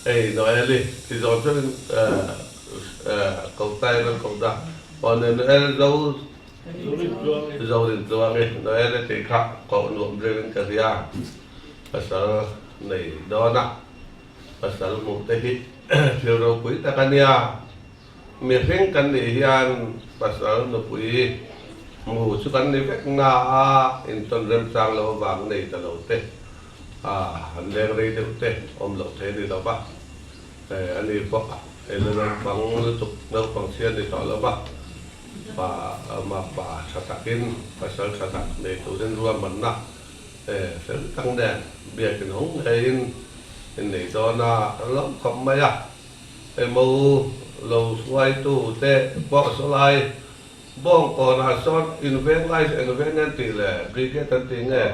Hei Noel-i ti zawng chuan ko tai kan ko ta. Aw Noel zo Zorintluangi Noel-i tih kha koh nuam rengin ka hria. Pasal nei dawn a, pasal hmuh te hi thil ropui tak a nia. Mihring kan nih hian pasal nupui hmu chu kan ni vek na a, intawn remchang lo avang nei ta lo te, a han leng rei deuh te awm loh thei a ni lo va, a ni pawh hei la naupang lutuk naupang chhia ni tawh lo va, pa makpa tha takin pasal tha tak nei turin ruahmanna fel tak nen biakin hawng ngeiin innei dawn a, kan lawm khawp mai a. Emaw lo hruaitu te pawh sawlai Bawngkawnah sawn inveng lai chu eng veng an tih le? Brigade an ti nge?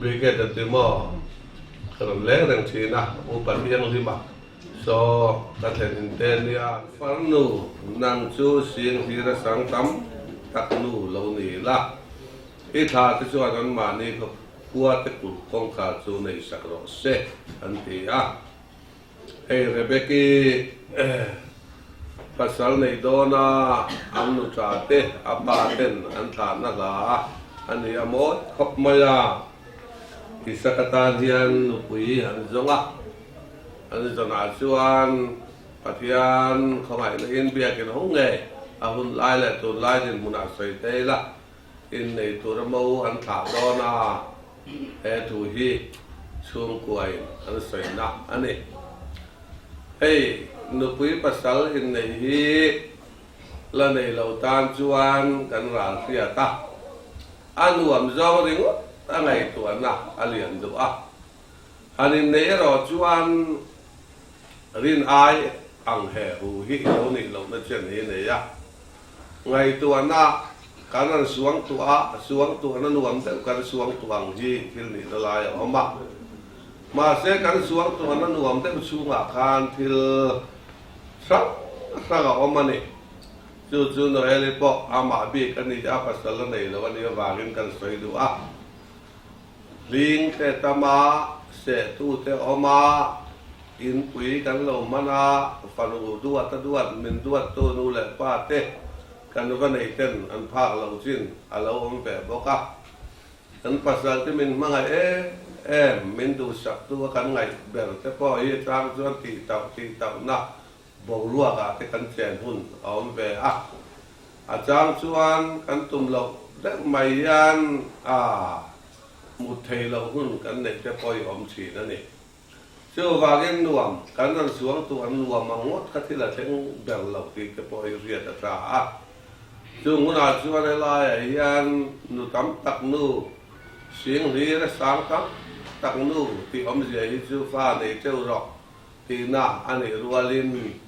Brigade an ti maw? Ka rawn leng reng thin a, Upa Thianghlima saw ka thlen in te nia. Farnu, nang chu sing hlira sang tam tak nu lo ni la. I thla te chuan anmahni khua te kulh kawngkhar chu nei sak rawh se an ti a. Hei Rebeki pasal nei dawna an nuṭa te a pa ten an thlahna hla a ni a mawi khawp mai a. Isaka tan hian nupui an zawng a, an zawnah chuan Pathian khawngaihna in biakin ho ngei a hun lai leh tunlai dinhmunah sawi te ila innei tura mo an thlah dawn a. He thu hi chhungkuain an sawina a ni. Hei nupui pasal inneih hi la nei lo tan chuan kan ral hriat a, a nuam zawng ringawt a ngaihtuahna a lian duh a. Han inneih erawh chuan rin ai ang he hu hi i lo nih lohna chen hi nei a. Ngaihtuahna kan rawn suang tuah a, suang tuahna nuam deuh kan suang tuah ang hi thil nihna lai a awm a. Mahse kan suang tuahna nuam deuh chhungah khan thil hrang hrang a awm a ni. Chu chu Noel-i pawh amah bik a ni a, pasal a nei lo a nih avangin kan sawi duh a. Hling te tam a, sehtu te awm a, inpui kan lo hman a, fanu duat a duat min duattu nu leh pa te kan va nei ten an phak lo chin a lo awm ve bawk a. Kan pasal te min hmangaih em em, min duhsaktu a kan ngaih ber te pawh hi tlang chuan tih tauh tih tauhna boruak ah te kan chen hun a awm ve a. A chang chuan kan tum loh deuh mai hian a mut thei loh hun kan neih te pawh i awm thin a ni. Chuvangin nuam kan rawn suang tur an nuam ang ngawt kha thil a thleng ber lo tih te pawh i hriat a tha a. Chung hunah chuan helaiah hian nu tam tak nu, sing hlir a sang tam tak nu tih awmzia hi chu fa nei teuh rawh tihna a nih rualin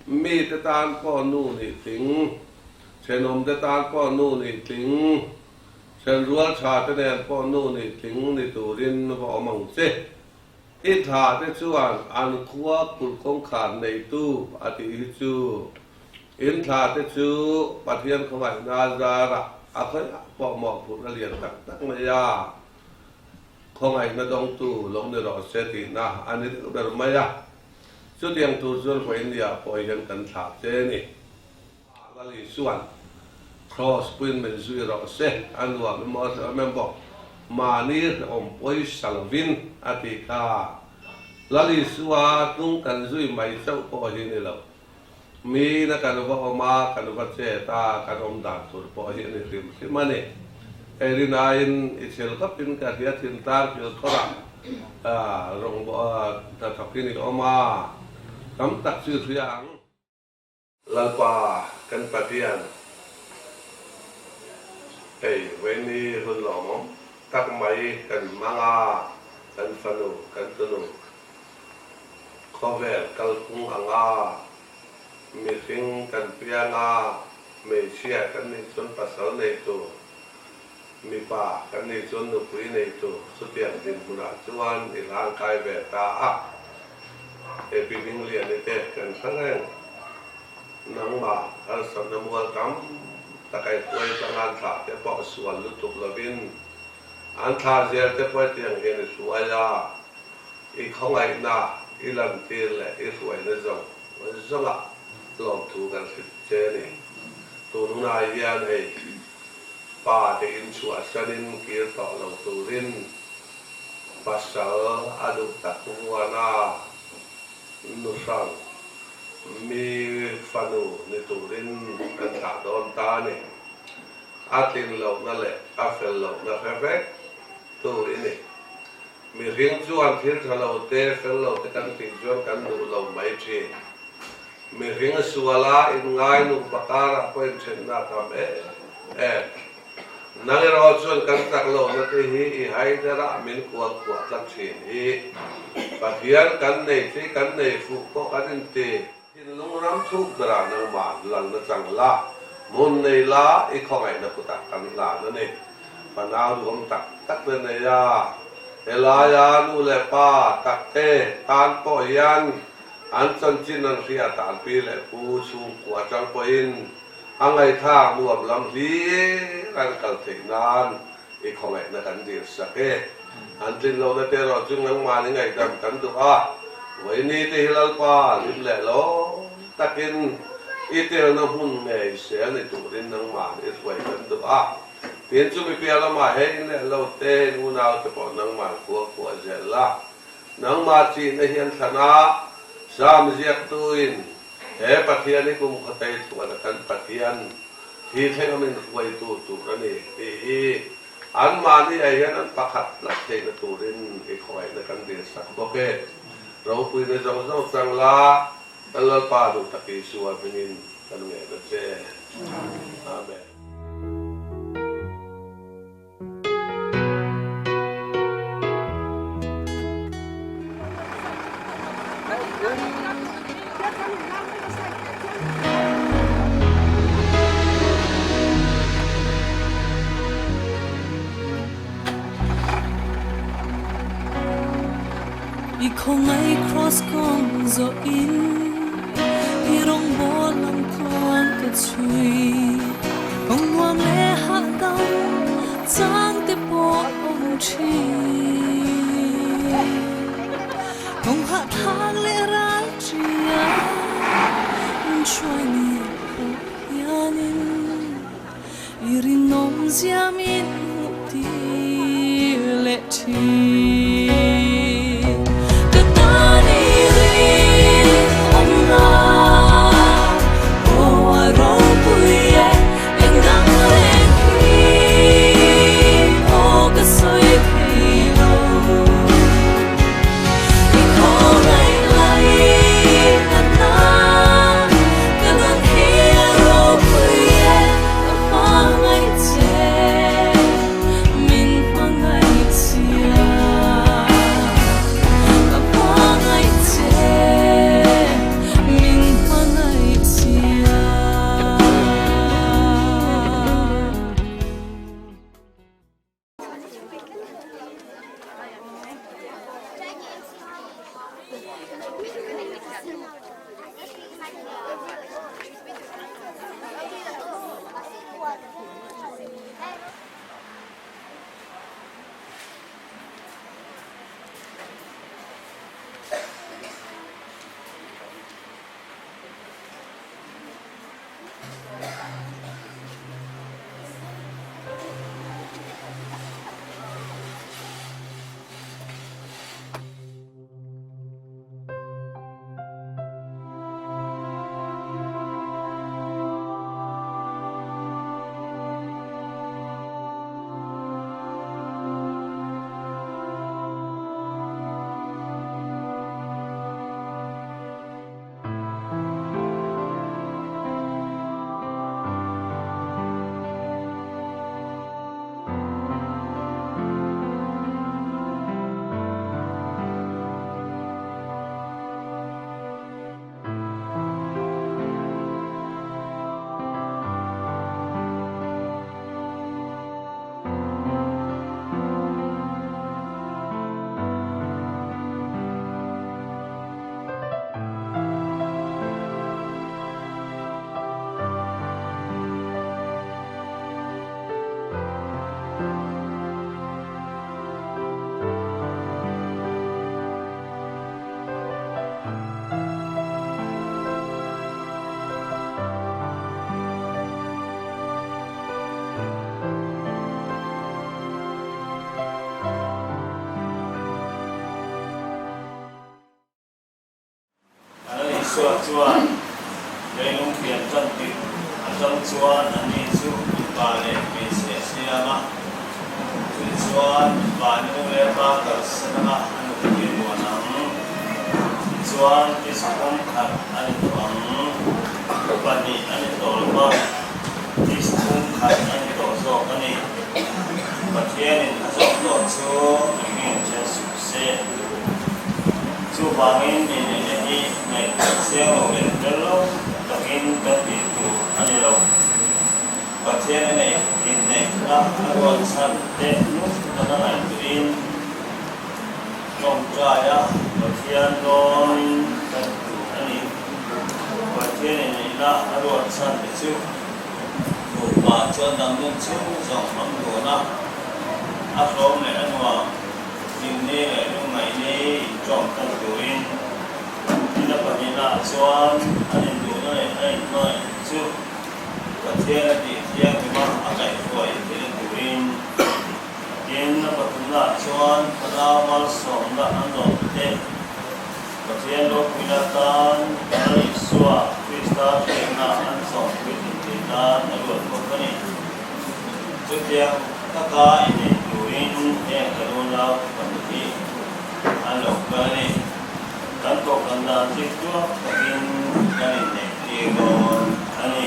Mite tan pawh nu nih tling, thenawmte tan pawh nu nih tling, thenrual tha te nen pawh nu nih tling ni turin va awm ang che. I thla te chuan an khua kulh kawngkhar neitu a tih hi chu in thla te chu Pathian khawngaihna zarah a khawiah pawh mawhphurh a lian tak tak mai a, khawngaihna dawngtu lo ni rawh se tihna a ni deuh ber mai a. Chutiang tur chuan Vawinia pawh hian kan thlah che a ni. Lal Isua'n Kraws puiin min zui rawh se, a nuam emaw a hrehawm em bawk, mahni hrehawm pawisa lovin a ti kha. Lal Isua hnung kan zui mai chauh pawh hi ni lo. Miin a kan va awm a, kan va chet a, kan awm dan tur pawh hi a ni hrim hrim a ni. Hei rinaiin i chhel khawpin ka hria thin tlang kilkhawrah rawng hnathawkin i awm a, tam tak chu i hria ang. Lalpa kan Pathian, hei vawiini hun lawmawm tak mai kan hmang a, kan fanu, kan tunu, Khawvel kalphung anga mihring kan piang a, hmeichhia kan nih chuan pasal nei tur, mipa kan nih chuan nupui nei tur chutiang dinhmunah chuan i hlangkai ve ta a. He pi Dingliani te kan hre reng. Nangmah harsatna mual tam tak a i hruai tlang an thlah te pawh sual lutuk lovin an thlah zel te pawh hetiang hian i hruai a. I khawngaihna i lantir leh i hruaina zawng zawngah lawmthu kan hrilh che a ni. Tun hunah hian hei pa te inchhuahsanin kir tawh lo turin pasal a duh tak vuana nu hrang mi fanu ni turin kan thlah dawn ta a ni. A tlin lohna leh a fel lohna hre vek tur i ni. Mihring chuan thil tha lo te, fel lo te kan tih chuan kan duh lo mai thin. Mihring suala inngai nupa karah pawh inthenna a tam em em. Nang erawh chuan kan chak lohna te hi i haiderah min kual kuah tlat thin hi. Pathian kan nei chi kan nei fuh pawh kan inti. Thinlung ram thuk berah nangmah lalna chang la, hmun nei la i khawngaihna kutah kan hlan a ni. Fanau duhawm tak tak te nei a, helaia nu leh pa tak te tan pawh hian an chanchin an hriat a, an pi leh pu chhungkua atang pawhin a ngaihthlak nuam lam hlir an kal theih nan i khawngaihna kan dil sak e. An tlin lohna te erawh chu nangmahni ngaihdam kan duh a, Vawiini te hi Lalpa hlim leh lawm takin i telna hmun ngei sel ni turin nangmahni i hruai kan duh a. Tin, chumi piah lamah he in leh lo te, in unau te pawh nangmah khua khuah zel la. Nangmah chihna hi an thlan a, Sam ziaktuin he Pathian hi kum khawtei chuan a kan Pathian thi thleng a min hruaitu tur a ni tih hi anmahni ah hian an pakhat tlat theihna turin i khawngaihna kan dilsak bawk e. Ropuina zawng zawng chang la, kan Lalpa duh tak Isua hmingin kan ngen a che. Amen. I khawngaih kraws kawng zawhin i rawngbawl ang tluang ka chhui. Kawng nuam leh hahdam chang te pawh awm thin. Kawng hahthlak leh ral tia min hruai ni pawh hianin i rinawm zia min hmuh tir leh thin. Ka tan i rinawm na aw a ropui e engdang reng hi aw ka sawi thei lo. I khawngaih lai natna ka nun hi a ropui e ka hmangaih che. chuan leilung pian tan tirh atang chuan anni chu mipa leh hmeichhe a siam a, chutichuan mipa nu leh pa kalsan anga a nupui muan ang. Tichuan tisphum khat a ni tawh ang, pahnih a ni tawh lo va, tisphum khat a ni tawh zawk a ni. Pathianin a zawk tawh chu mihring then suh se. Chuvangin inneihna hi ngaihtuah chiang lo leh fel lo takin kan tih tur a ni lo. Pathian a neih inneihna a ruat chhan te nung taka ngaihtuahin tawngtaia Pathian dawnin kan tur a ni. Pathian inneihna a ruat chhan te chu nupa chuan dangdun chhung zawng an dun a, a hlawm leh a nuam. Hlimni leh lungngaihni inṭawm tan turin ina pahnihnaah chuan an induhna leh a inhmangaihna chu Pathian a tih thianghlim a, a kaihhruai theihna turin. Tin, a pathumnaah chuan Thlarau malsawmna an rawn te Pathian ropuina atan Lal Isua Krista hriatna an sawmpui thin theih nan a ruat bawk a ni. Chutiang taka inei turin heng kan unau pahnih hi an lo kal a ni. Kan kohhran dan zik tuak takin kan inneih tir dawn a ni.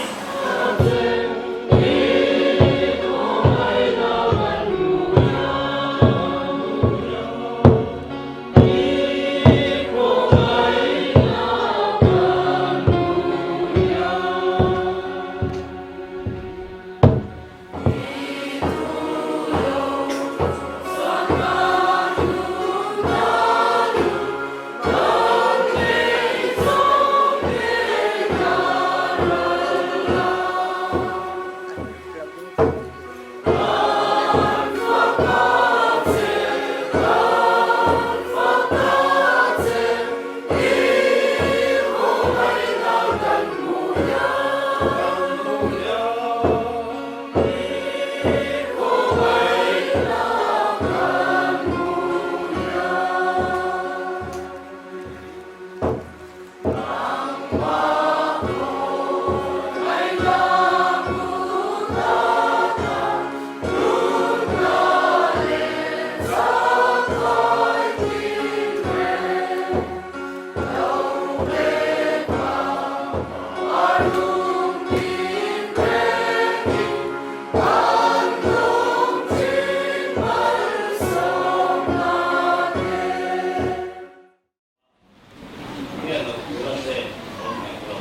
Hriat loh tur a zep awm hek lo.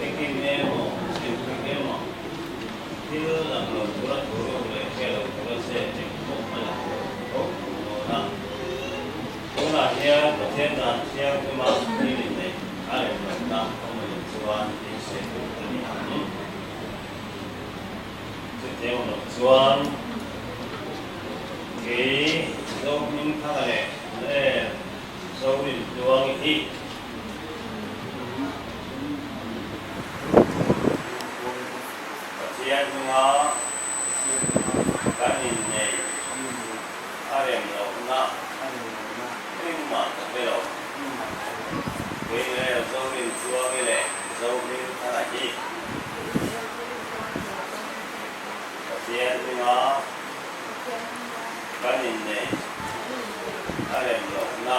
Engkim emaw, engtik emaw, thil lang lo tura thu ruk leh hriat loh tur a zep eng pawh a lang lo tho dawn a. Tunah hian Pathian dan thianghlima thil inneih a rem lohna awm a nih chuan insawi tur a ni ang. Chutiang awm loh chuan kei Zohmingthanga leh Leh Zorinhluangi hi Pathian hminga kan inneih a rem lohna engmah ka hre lo. Kei leh Zorinhluangi leh Zohmingthanga hi Pathian hminga kan inneih a rem lohna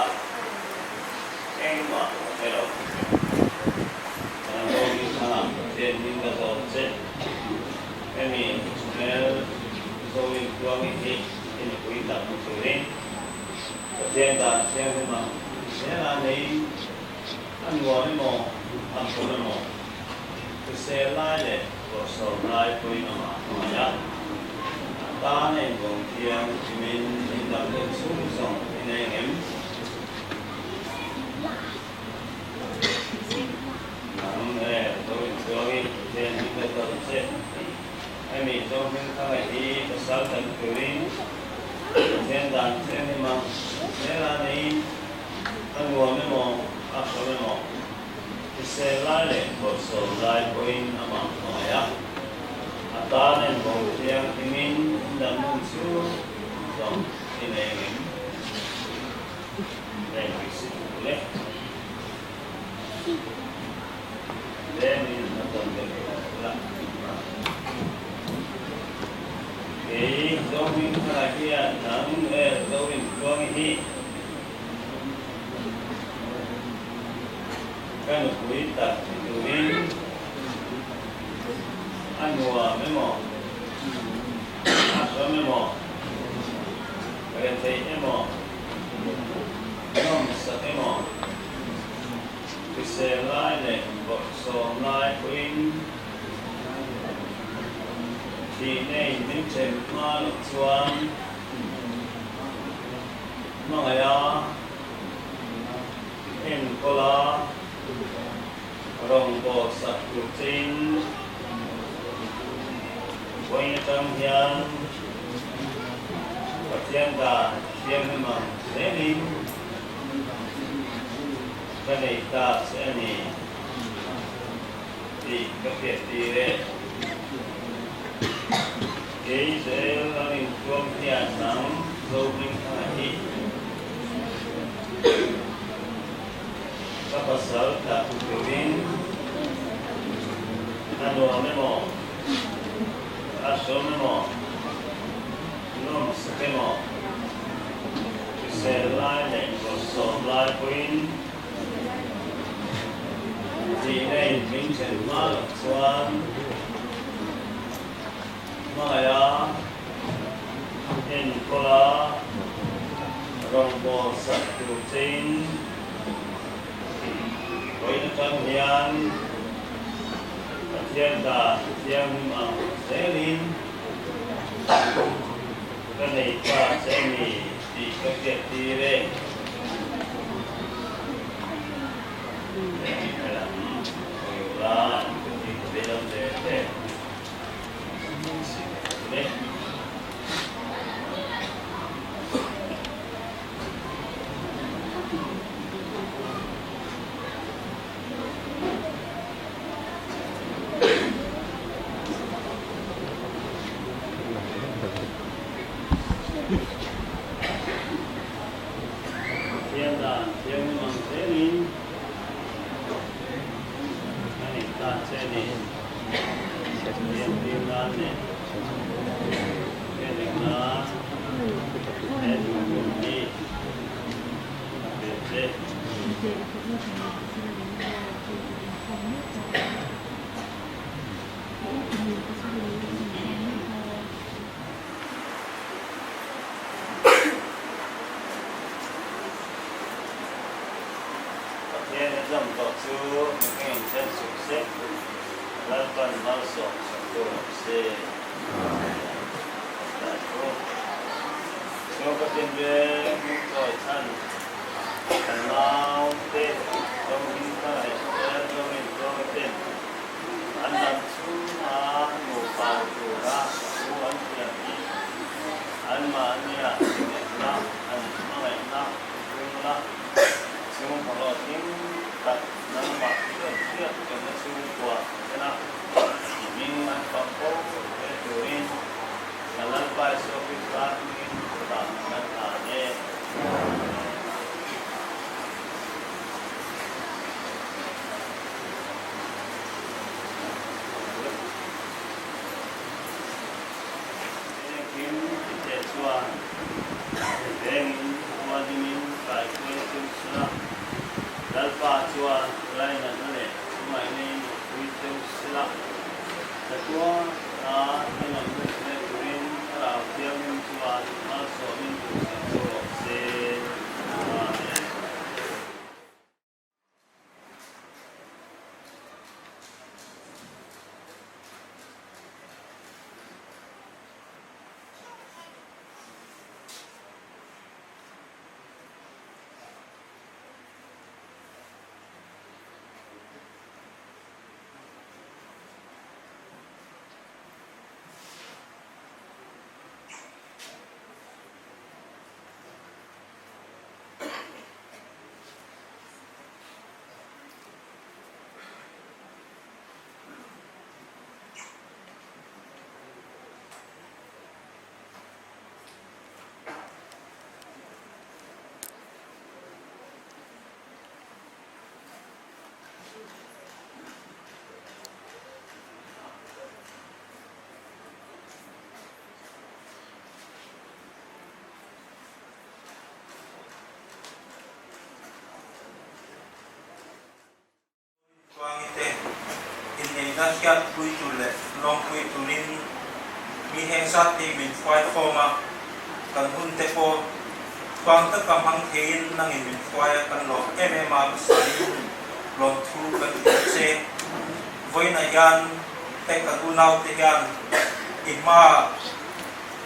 engmah ka hre lo. Kan rawngin thangah Pathian hming ka zawt che. Hemi hmel Zoin Tluangi hi i nupui tak ni turin Pathian dan thianghlim ang zela nei a nuam emaw a hmu emaw hrisel lai leh Bawrhsawm lai pawhin amah hmangaih a, a tan a invawng thiang hrimin indang deuh chhung zawng i nei ang em? Nang e, zo inchuangin Pathian hming ka zawt che. Hemi zo hming ka ngaih hi pasal kan turin Pathian dan thianghlim a, hmel a neiin a nuam emaw a hrawm emaw? Hrisel lai leh bawrhsawm lai pawhin amah hmangaih a, a tan en bawm thianghlimin in dang nun chu zawng i nei ang em? Leh pui si tuk le. Tlemin a tawn deuh tawh ila. Kei Zohmingthanga hian nang Noel Zorinchhuangi hi ka nupui tak ni turin a nuam emaw, a hram emaw, rethei emaw, nawmsak emaw, Hrisel lai leh bawrhsawm lai pawhin thih nei min then hma loh chuan hmangaiha enkawla rawngbâwl sak tur chein vawiin atang hian Pathian dan thianghlim ang zelin Ka nei ta che a ni tih ka hriat tir e. Kei zel a rintuam hian nang Zohmingthanga hi ka pasal tak turin a nuam emaw, a hrawm emaw, Nawmsak emaw, hrisel lai leh bawrhsawm lai pawhin thihna in min then hma loh chuan hmangaih a, enkawl a, rawngbâwl sak tur chein vawiin atang hian Pathian dan thianghlim ang zelin Ka nei ta che ni tih ka hriat tir e. Helam hawi ula in ka ti ka vei lam ve ve. Le. Pathian dan thianghlim ang zelin a nei ta che a ni. Pathian tir nan leh hriateng nan he thingkung hi a pe che. Pathian a zawm tawh chu mihring in then suh se, Lalpan malsawm sak tu rawh se. Chhungkaw tinreng hmingchawi chhan kan naute Zohmingthanga leh Zorinchhuanga ten an lam chhunga nupa tura thu an thiam hi anmahnia inneihna, an hmangaihna ringna chhungkaw hlawhtling tak nangmah hriat hriat rengna chhungkua thena ming an fak fo ve turin Ka Lalpa Isua Krista hmingin kutah kan hlan e. Engkim tite chuan vengin hualingin kaikuai cheu sela, Lalpa chuan lainatna leh hmangaihna in awmpui cheu sela, chatuan. inneihna hriatpui tur leh lawmpui turin mi heng zat hi min hruai khawm a, kan hun te pawh tluang taka hmang theiin nangin min hruai a, kan lawm em em a, Pasaiin lawmthu kan hrilh a che. Vawiinah hian heng kan unaute hian i hmaah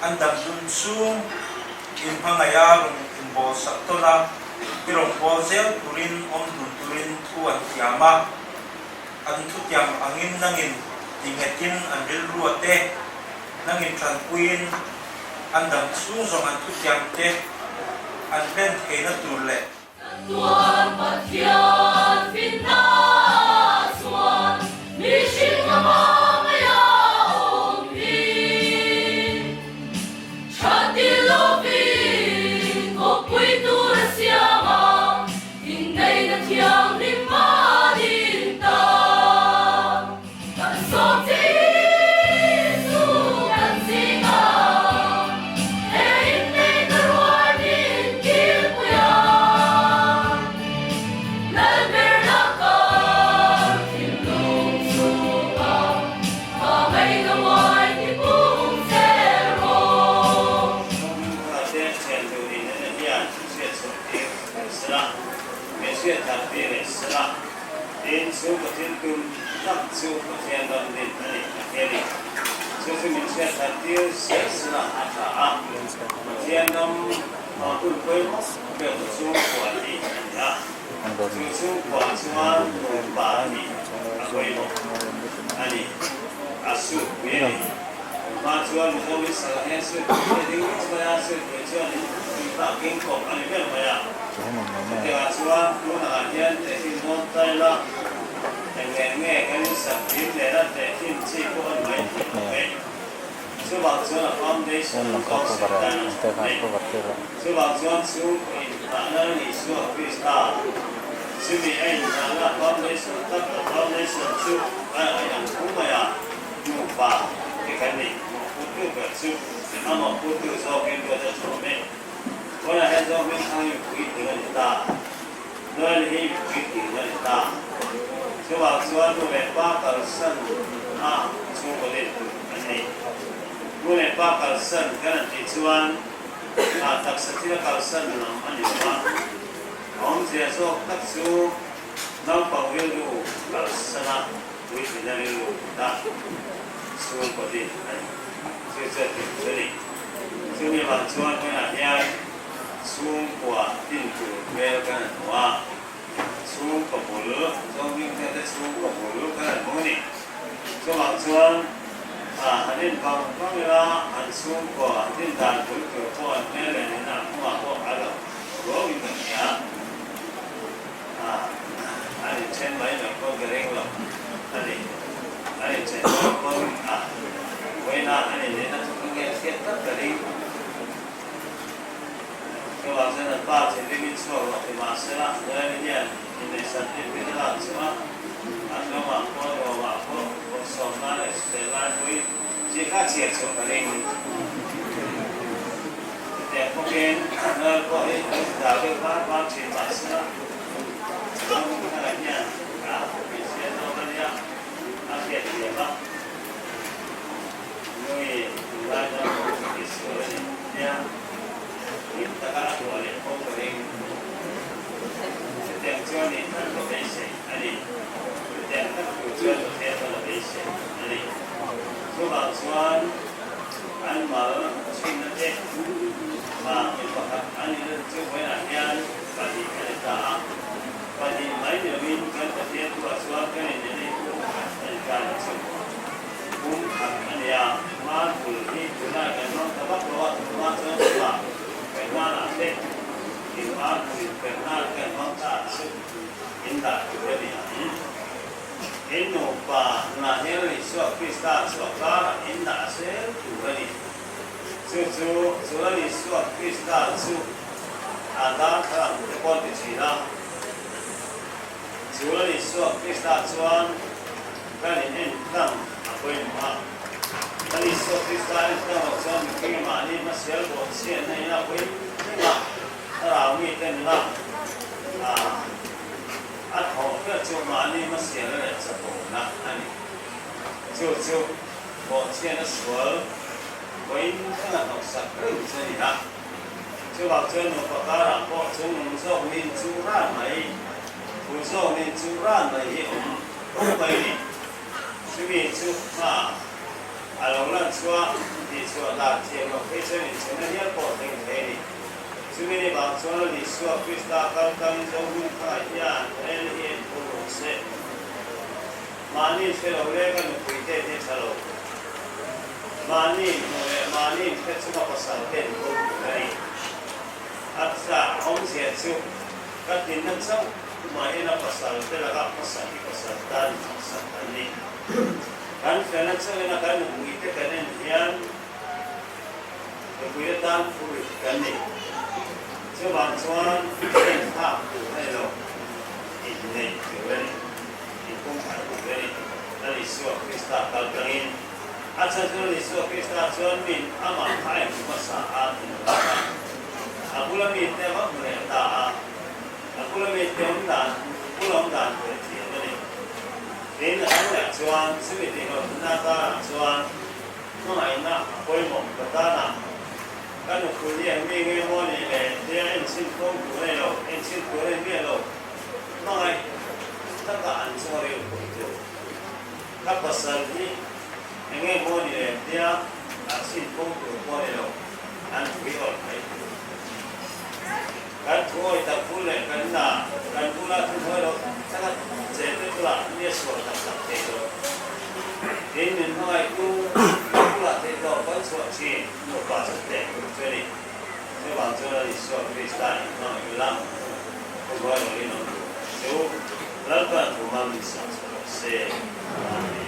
an dam dun chhung inhmangaih a rawn inbawl sak tawn a, i rawn bawl zel turin awm dun turin thu an thiam a, an thutiam angin nangin tinghetin an rilru a te, nangin tanpuiin an dam chhung zawng an thutiam te an hlen theihna tur leh. Tuan Pathian finna chuan mihring a hmangaih a awm hi. Tha ti lovin kawppui tur a siam a, inneihna thianghlim a din ta. Kan sawm che Isu kan zing a, he inneihna ruai min kilpui a. Lalber lakar thinlung chhunga hmangaihna uai ti pung zel rawh. Mahse, thian duhin ena hian hriat chhuah tir leh sela, min hriat that tir leh sela. Tin, chu Pathian tum tak chu Pathian ram din a ni a ti a ni. Chu chu min hriat that tir zel sela a tha a, Pathian ram hun pawimawh ber chu chhungkua hi a ni a, chu chhungkua chuan nupa hi a pawimawh a ni, a sutpui a ni. Hma chuan Mizo in sal hian sutpui hi a ding vek mai a, sutpui chuan in tah keng kawp a ni ber mai a. Chutiangah chuan tunah hian tehkhin dawn ta ila, eng nge nge kan insak hlim nena tehkhin chi pawh a ni mai thei lo ve. Chuvang chuan a foundation zawk sawi tan a tha mai. Chuvang chuan chhungkaw inthahna a nih Isua Krista chumi a inthahna foundation tak a foundation chu a inang thu mai a, nupa te kan nih mawhphurtu ber chu a mawhphurtu zawkin ruat a chhuah mai. Tunah hian zawk hmingthang in puitling a ni ta. Noel hi puitling a ni ta. Chuvang chuan nu leh pa kalsan a chhungkaw len tur an ni. Nu leh pa kalsan kan han tih chuan a taksa thil a kalsan lam a ni lo a. A awmzia zawk tak chu naupang rilru kalsan a puitlina rilru ta chhungkaw din a ni. Chu chu a tih chu a ni. Chumi vang chuan tunah hian chhungkua din tur hmel kan han hmu a, chhungkaw bul, Zohmingte te chhungkaw bul kan han hmu a ni. Chuvang chuan han in vang vang ila an chhungkua din dan bul tur pawh an hmel leh nihna an hmungah pawh a lo ruauin kan hria a, an inthen mai lo pawn ka ring lo a ni. An inthen dawn pawn a. Vawiina an inneihna chu ka nge hriat tak ka ring. Chuvang chuan an pa thinrimin chhuak rawh ti mah sela, Noemi hian inneihsan entir a lak chu a, a tlawmah pawh nuamah pawh bawrhsawmna leh hrisel lai pui chi kha chhiar chhuah ka ring. Chutiang bawkin Noel pawh hi lo ti dah deuh var var thin mah sela, Zohmingthanga hian a hmeichhia zawk a nia a hriatthiam a. Nui tunlai naupang chu tih sual a ni nia, hlim taka a tuah leh fo ka ring. Chutiang chuan nih tak ka beisei a ni. Chutiang tak tur chuan Pathian pawn a beisei a ni. Chuvang chuan an mal chhinna te ah mi pakhat an inel chu vawiinah hian pahnih a ni ta a. Pahnih mai ni loin kan Pathian thuah chuan kan inenei pumkhat a ni ta ni chu. Pum khat a nia, marble hi tunlai kan hmang ta vak lo a, tunhma chuan chutah Pehmanah te in marble in perhna kan hmang ta chu in dah tur a ni ang. In nupa nunah hian Isua Krista chu a karah in dah zel tur a ni. Chu chu chuan Isua Krista chu a darthlalang te pawh an ti thin a. Chuan Isua Krista chuan Kan in en tlang a pawimawh a. Kan Isua Krista en tlang loh chuan mihring mahni hmasial bawh chhiatna in a pawim tling a, thlarau mite nuna a thawh ber chu mahni hmasialna leh chapona a ni. Chu chu bawhchhiatna sual vawiin thlenga hnawksak reng chu a ni a. Chuvang chuan nupa karah pawh chungnung zawk nin chu ran mai, thu zawk nin chu ran mai hi awm fo mai a ni. Chumi chu hma a lo lan chhuah tih chhuah dan thiam loh phei chuan inchhena hial pawh thleng thei a ni. Chumi ni vang chuan Lal Isua Krista kal tlangin Zohmun khangaih hian rel hi en phur rawh se. Mahni hre lo leh ka nupui te hi tha lo. Mahni hmuh leh mahni hre chunga pasal te an bo tur a ni. A tla awmzia chu ka tlinna chauh mahin a pasal te lakah hmasa hi pasal tan hnawhsak an ni. Kan felna chauhin a kan nupui te kan en hian nupui atan phur kan ni. Chuvang chuan en thlak tur a ni lo, inneih tur a ni. Inpumkhat tur a ni. Lal Isua Krista kal tlangin a chhan chu Lal Isua Krista chuan min amah kha a inhmu hmasa a tih lo bawk a. A bula mite a va hmu leh ta a, a bula mite awm dan, bula awm dan tur a thiam a ni. Tin, a dang leh chuan chumi tihhlawhtlinna karah chuan hmangaihna a pawimawh ka tanah ka nupui hi eng mi nge maw nih le tia enchhin fo tur a ni lo, enchhin tur a ni miah lo. Hmangaih taka an chunga ril pui tur ka pasal hi enge maw ni lem tia a chhin fo tur pawh ni lo, an thui awlh mai tur. Kan thuawi tak bul leh kan na kan bula thuhnuai loh taka che te bulah mi a sual tak tak thei lo. Tin, min hmangaihtu ka bulah theih tawh kan chhuah thin nupa chu teh tur chu a ni. Chuvang chuan a Isua Krista in hmangaih ula, thuhnuai rawlin awm tur chu Lalpan thu hma min sak chhuah rawh se. Amen.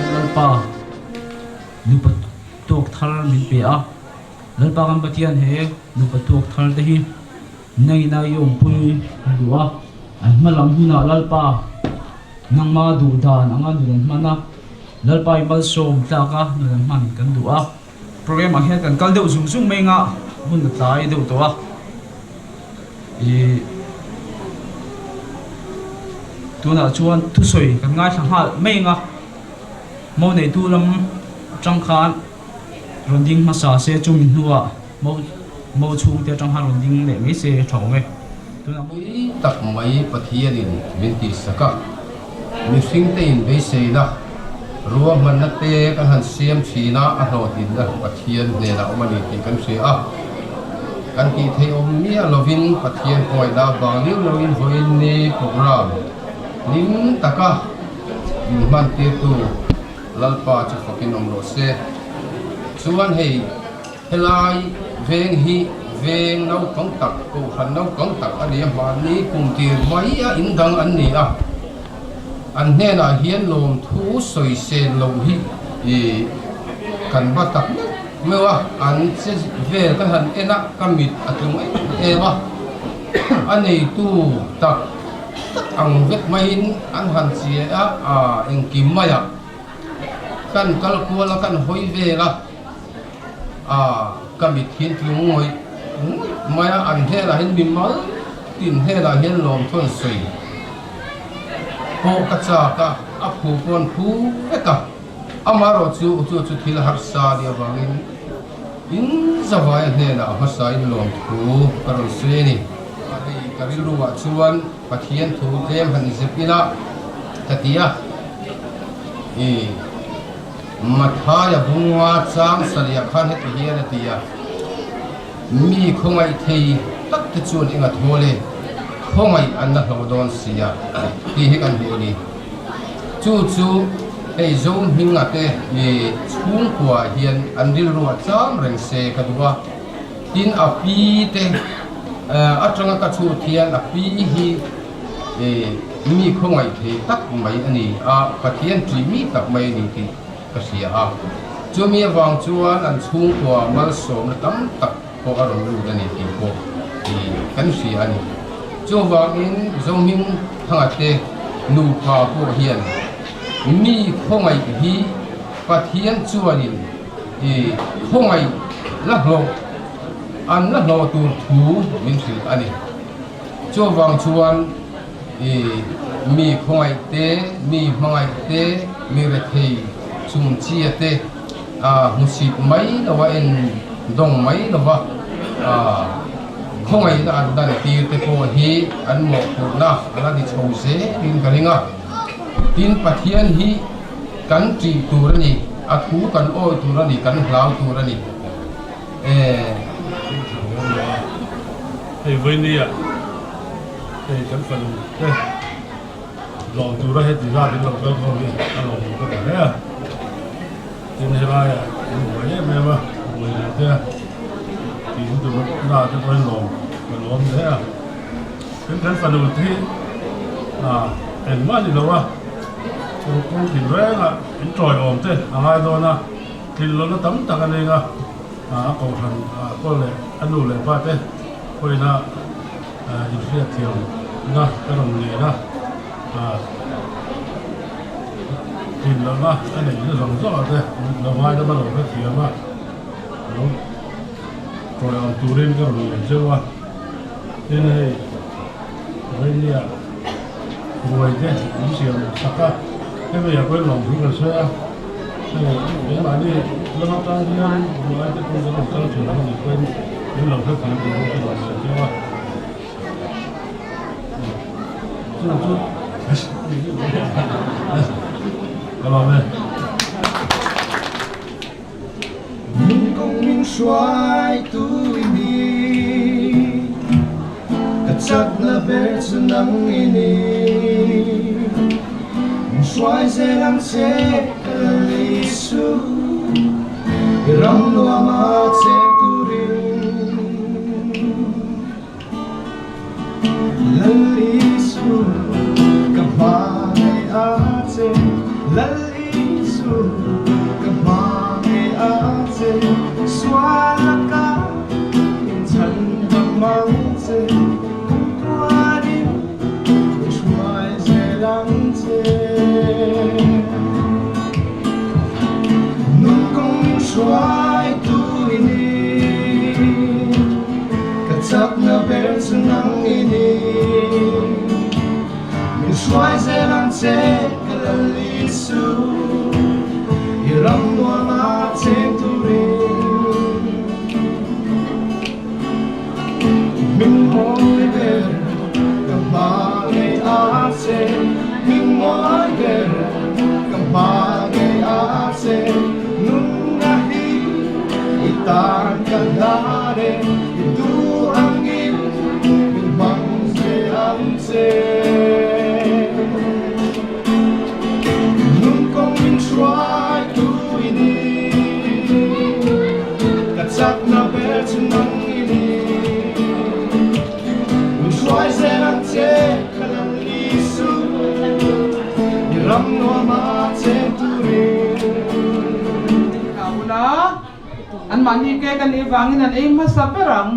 Lalpa nupa tuak thar min pe a, Lalpa kan Pathian he nupa tuak thar te hi nangina i awmpui a duh a, an hma lam hunah Lalpa nangma duh dan anga nun an hman a, Lalpa i malsawm tlak a nun an hman kan duh a. Program ah hian kan kal deuh zung zung mai anga hun a tlai deuh tawh a, ih. Tunah chuan thusawi kan ngaithla nghal mai ang a, mo neitu lam atang khan rawn ding hmasa se chumi hnuah mo mo chhungte atang khan rawn ding leh mai se tha awm e. Tunah mo. Pui tak mai Pathianin min tihsak a, mihringte in beiseina ruahmanna te kan han siam thin a, a hlawhtlinna Pathian hnenah awm a ni tih kan hria a. Kan tih theih awm miah lovin Pathian hmangaihna vang liau loin vawiin ni program hlim taka min hmantirtu Lalpa chu fakin awm rawh se. Chuan hei helai veng hi veng naupang tak, kohhran naupang tak a ni a, mahni kum tir mai a indang an ni a, an hnenah hian lawmthu sawisel loh hi kan va tak meuh meuh a, an che vel ka han en a, ka mit a tlung em em a, a neitu tak tak ang vek maiin an han che a, engkim maiah kan kal kual a, kan hawi vel a, ka mit hian tlung ngawih ngawih mai a, an hnenah hian mimal tin hnenah hian lawmthawn sawi pawh ka chak a, a phu pawh an phu vek a. Amaherawh chu chu chu thil harsa a nih avangin in zavaia hnenah a hmasain lawmthu ka rawn sawi a ni. Hei ka rilruah chuan Pathian thu tlem han zep ila ka ti a, i Mathaia bunga chang saliah khan heti hian a ti a, Mi khawngaih thei tak te chuan enga thawl e, khawngaih an la hlo dawn sia tih hi kan hmu a ni. Chu chu hei Zohminga te chhungkua hian an rilruah cham reng se ka duh a, tin a pi te atanga ka chhut hian a pi hi mi khawngaih thei tak mai a ni a, Pathian ṭih mi tak mai a ni tih ka hria a. Chumi avang chuan an chhungkua malsawmna tam tak pawh a rawn lut a ni tih pawh kan hria a ni. Chuvangin Zohming Thanga te nupa pawh hian mi khawngaih hi Pathian chuanin i khawngaih la hlawh an la hlawh tur thu min hrilh a ni. Chuvang chuan i mi khawngaih te, mi hmangaih te, mi rethei chungchia te, hmusit mai lova en dawng mai lova khawngaihna an dan tir te pawh hi an mawhphurhna a la ni chho zelin ka ring a. Tin, Pathian hi kan ṭih tur a ni, a thu kan awi tur a ni, kan hlau tur a ni. Hei vawinia hei kan fanu te lawm tura heti zat in lo kal khawm hi a lawmawm ka ta hle a. Tin helaiah an buai em em a, buai leh te tih in tur na te pawhin lawm ka lawm hle a. Tin kan fanu te hi engmah a ni lo a, kawng tin rengah in tawiawm te a ngai dawn a, tlin lohna tam tak a ning a, a kohhran pawh leh a nu leh pa te pawhin a inhriatthiamna ka rawn ngen a. Tlin lohna a neih na zawng zawng ah te lo ngaidam a lo hrethiam a, lo tawi ang turin ka rawn ngen zeuh a, tin hei Vainia ruai te an siam sak a, hemi ah pawhin lawmthu kan sawi a, hei keimahni lam atang hian ruai te pawh kan rawn kal thin a nih pawhin min lo hrethiam turin ka rawn ngen zeuh a. Min kawng min hruaitu i ni, ka chakna ber chu nang i ni. Min hruai zel ang che ka Lal Isu, i ram nuama cheng turin. Lal Isu ka hmangaih a che Lal Isu ka hmangaih a che Sual laka min chhan dam ang che Kumtluanin min hruai zel ang che Nun kawng min hruaitu i ni. Ka chakna ber chu nang i ni. Min hruai zel. che. Nun kawng min hruaitu i ni, ka chakna ber chu nang i ni. Min hruai zel ang che ka Lal Isu, i ram nuama cheng turin. Kauna, anmahni ke ka nih vangin an ei hmasa ber ang.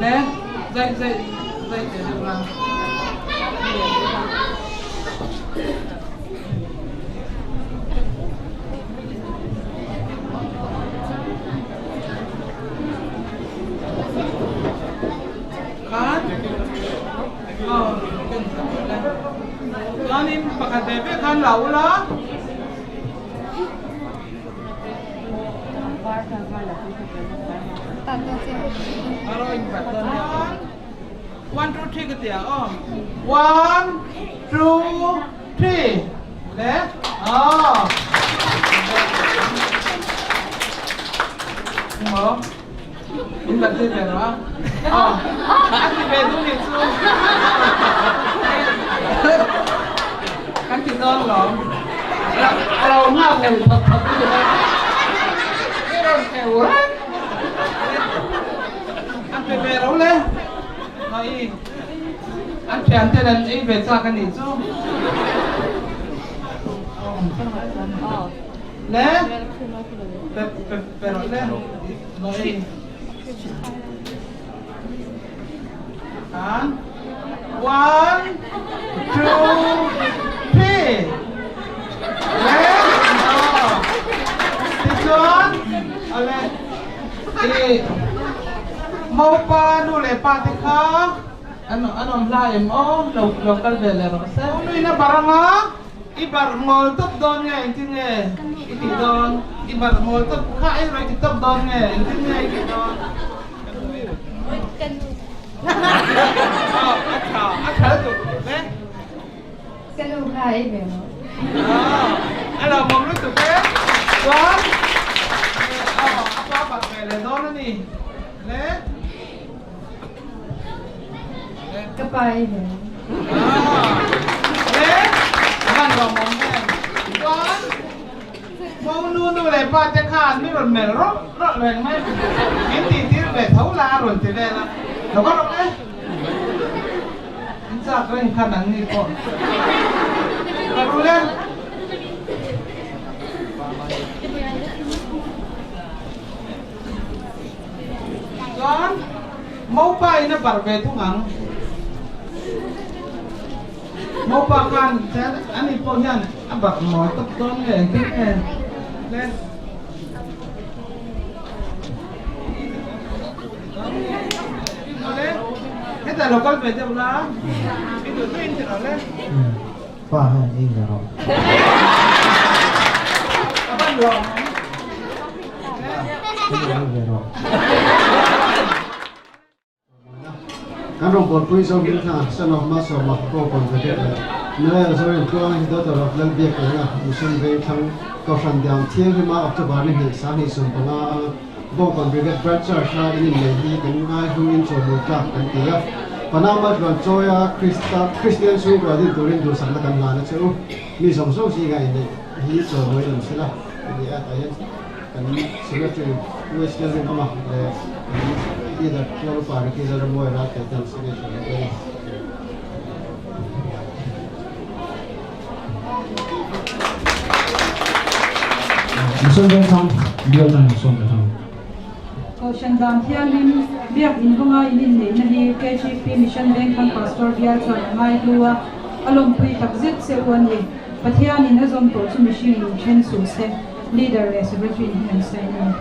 Le, zai zai zai teh deuh la. Khan, aw, ken sak le. Chuanin pakhat ve ve khan la ula. One two three ka tia aw one two three le aw maw in kan ti ve lo a aw a ti ve duh nih chu kan ti dawn lawm a lo nghak leh thawt thawt lutuk a i rawn kheu reng an pe ve ro le mai an thian ten an ei ve chak a nih chu le pe pe pe rawh le mai An one two three le aw tichuan ale i mopa nu leh pa te kha an an awm hla em aw lo lo kal ve leh rawh se nuina baranga i barh ngawl tawp dawn nge engtin nge i tih dawn i barh ngawl tawp kha i rawi ti tawp dawn nge engtin nge i tih dawn. Ka nu kha ei ve maw? A lo mawm lutuk e. Chuan a pa bat ve leh dawn a ni. Le. Ka pa ei ve maw? Le. A van lawmawm em. Chuan Mo nu nu leh pa te khan mi rawn melh rawlh rawlh reng mai. Min tih tir ve tho la a rawn ti vel a. Lo ka rawk e. In chak reng khan an ni pawh. Ka rul e. Chuan Mopa in a barh ve thung ang. Mopa khan chuan ani pawh hian a barh mawi tawp dawn nge engtin nge le. Awle hetah lo kal ve deuh la i duh duh in ti rawh le. Pa hian ei ve rawh. Ka ban rawh. Ei ve rawh. Kan rawngbawlpui Zohming thla Son of Malsawma Kawkawn Brigade leh Noel Zorin Tluanga hi Daughter of Lalbiakengah Mission Vengthlang Kohhran Diang Thianghlima October ni hnih 25 a Bawngkawn Brigade Branch Church a in inneih hi kan ngaihlu in chawhmui tlak kan ti a. Panama tluan chawia Krista Kristian chhungkua din turin duhsakna kan hlan a che u. Mi zawng zawng zingah inneih hi chawhmui awm sela a ni a, tah hian Kan Secretary US Lalrinawma leh kan Leader Tual Upa Ricky Lalramawia Ralte ten signature an pe a ni. Mission Vengthlang bial tan in sawm ta. Kohhran dan thiangin Biak in hawnga in inneihna hi KGP Mission Vengthlang Pastor bial chuan a ngai hlu a, a lawmpui takzet che u a ni. Pathianin a zawm tawh chu mihringin in then suh se. Leader leh Secretary in hi an sign a ni.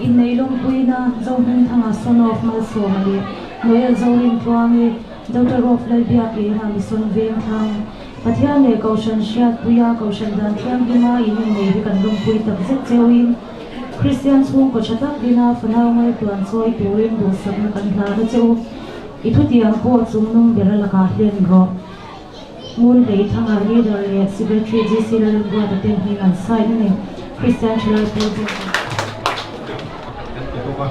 Innei lawmpuina Zohmingthanga Son of Malsawma leh Noel Zorintluangi Daughter of Lalbiakliana Mission Vengthlang Pathian leh Kohhran hriatpuia Kohhran dan thianghlima in innei hi kan lawmpui takzet cheuin Kristian chhungkaw tha tak dina fanau ngaihtuan chawi turin duhsakna kan hlan a che u. I thutiang pawh chungnung ber a lakah hlen rawh. Ngunhlei Thanga, Leader leh Secretary GC Lalrinbuata ten hming an sign a ni. Kristian Thalai Pawl bawk a. Kan ti bawk a,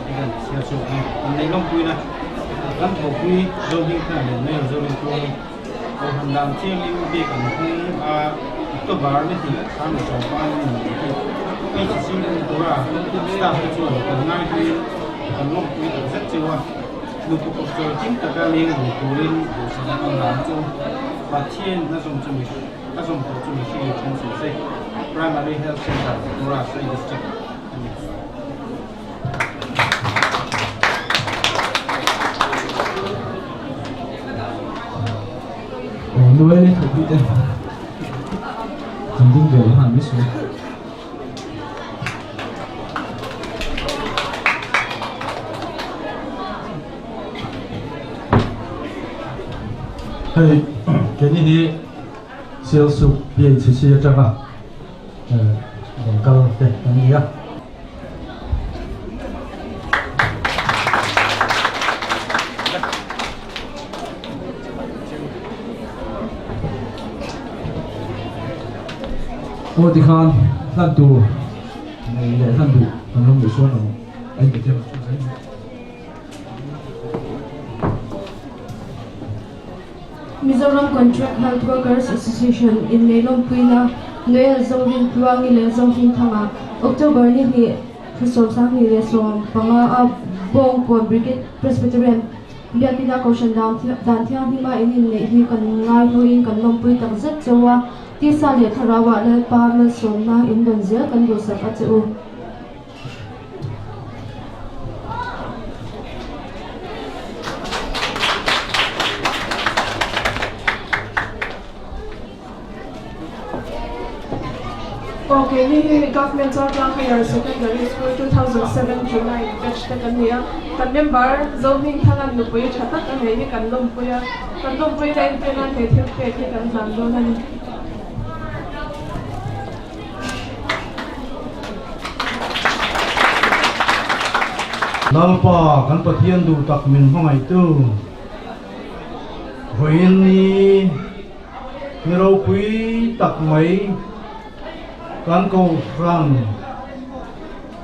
hei kan chhiar chhuak hi kan nei lawmpuina kan thawhpui Zohmingthana leh Noel Zorintuangi Kohhran dan thianghlim bik an hmang a, October ni hnih khan ni sawmpa an ni hi PCC tura staff te chuan kan ngaihluiin kan lawmpui tak zet cheu a, nupa kawp chawi kim taka leng dun turin duhsakna kan dan chu Pathian a zawm chu a zawm tawh chu mihring in then suh se, Primary Health Centre tura Sai District a ni. Noel thawhpui te an ding ve leh nghal mai si. Hei keini hi Sialsuk PHC atanga rawn kal te kan ni a. Aw tikhan hlan tur nei leh hlan duh kan rawng duh chuan ang a in pe Mizoram Contract Health Workers Association in Neilawmpuina Noel Zorin Tluangi leh Zohmingthanga October ni hnih thla 25 a Bawngkawn Brigade Presbyterian Biakina Kohhran dan thianghlima in inneih hi kan ngaihluiin kan lawmpui tak zet cheu a, tisa leh thlarauah Lalpa malsawmna in dawn zel kan duhsak a che u. Aw keini hi Government Chaltlang Higher Secondary School 2007 July batch te kan ni a, kan member Zohmingthanga'n nupui tha tak a nei hi kan lawmpui a, kan lawmpui na entir nan he thil pek hi kan hlan dawn a ni. Lalpa kan Pathian duh tak min hmangaihtu vawiin ni ni ropui tak mai kan Kohhran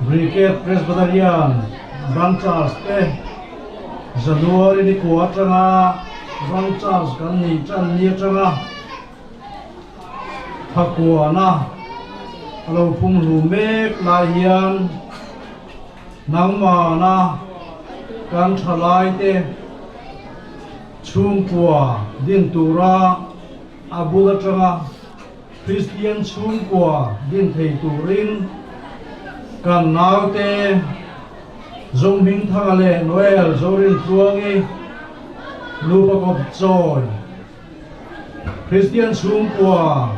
Brigade Presbyterian Branchers te January ni kua atanga Branchers kan nih tan ni atanga Thakuana a lo pumhlu mek lai hian nangmahna kan thalaite chhungkua din tura a bul atanga Kristian chhungkua din thei turin kan naute Zohmingthanga leh Noel Zorintluangi nupa kawp chawi Kristian chhungkua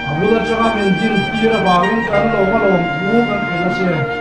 a bul atanga min din tir avangin kan lawm a lawm thu kan hrilh a che.